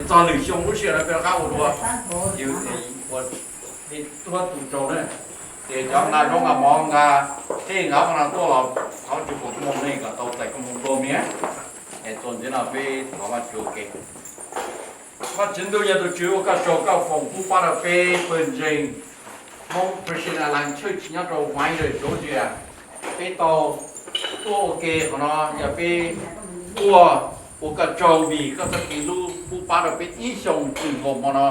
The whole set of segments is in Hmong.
Txog lwm xyoo lub sij hawm no peb rov qab ua dua, ua tus tsaug na. Ces cov nqa zaub nqa mov nqa tej nqa no tuaj los thov tsis pom koob hmoov ne kom tau txais koob hmoov nplua mias. Es txuas ntxiv no peb thov Vajtswv ua ke. Vajtswv ntuj yog tus Tswv, ua koj tsaug koj foom pub pab rau peb pawg ntseeg Hmoob Christian Alliance Church nyob rau Wilder, Georgia. Peb tau tuaj ua ke qhov no yog peb tuaj ua koj tsaug vim koj txoj kev hlub pub pab rau peb ib xyoos txwm nkaus hmo no.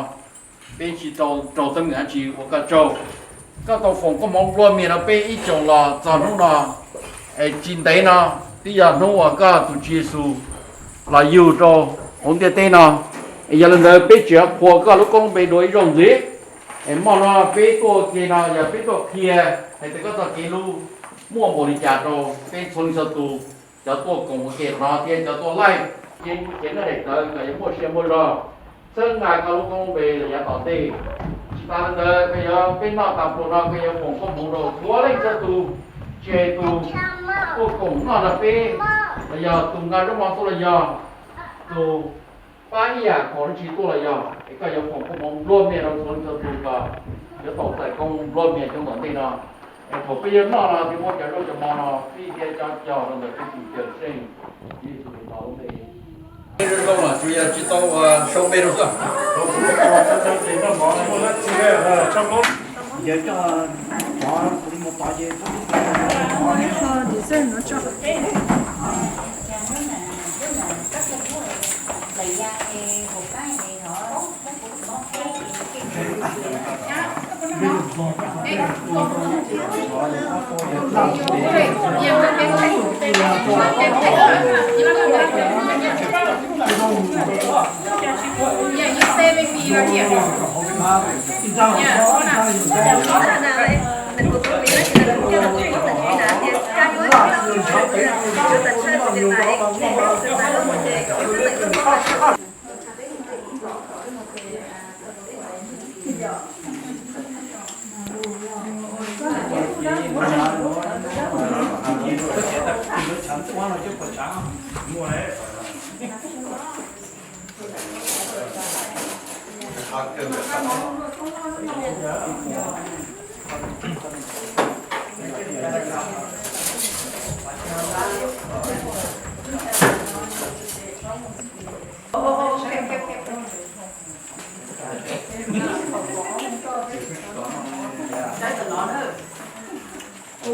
Peb tsis tau raug teeb meem dab tsi, ua koj tsaug. Koj tau foom koob hmoov nplua mias rau peb ib xyoos los txog hnub no. Es tsis ntev no twb yog hnub uas koj tus Tswv Yexus los yug rau hauv ntiaj teb no. Es yog li ntawd peb tseem qhuas koj lub koob lub npe dua ib zaug ntxiv. Es hmo no peb tuaj ua ke no yog peb tuaj qhia hais tias koj txoj kev hlub muaj npaum li cas rau peb txhua leej txhua tus, cov tuaj koom ua ke qhov no thiab cov tuaj laij, ces noj daim tawv kom yuav muaj sia muaj zog, txhawb nqa koj lub koob lub npe los yav tom ntej. Tsis tas li ntawd koj yuav, peb noj tas pluas no koj yuav foom koob hmoov rau txhua leej txhua tus, tsis hais tus tuaj koom noj nrog peb los yog tus nqa zaub mov tuaj los yog tus pab ib yam khoom dab tsi tuaj los yog, es koj yuav foom koob hmoov nplua mias rau txhua leej txhua tus kom yuav tau txais koob nplua mias xyoo tom ntej no. Es thaum peb yuav noj no thiab muab cov zaub cov mov no pib thiab coj cog rau ntawm peb tus Cawmseej Yexus Khetos lub npe. Peb zoo zoo los tsuas yog tsis tau sau npe rau xwb.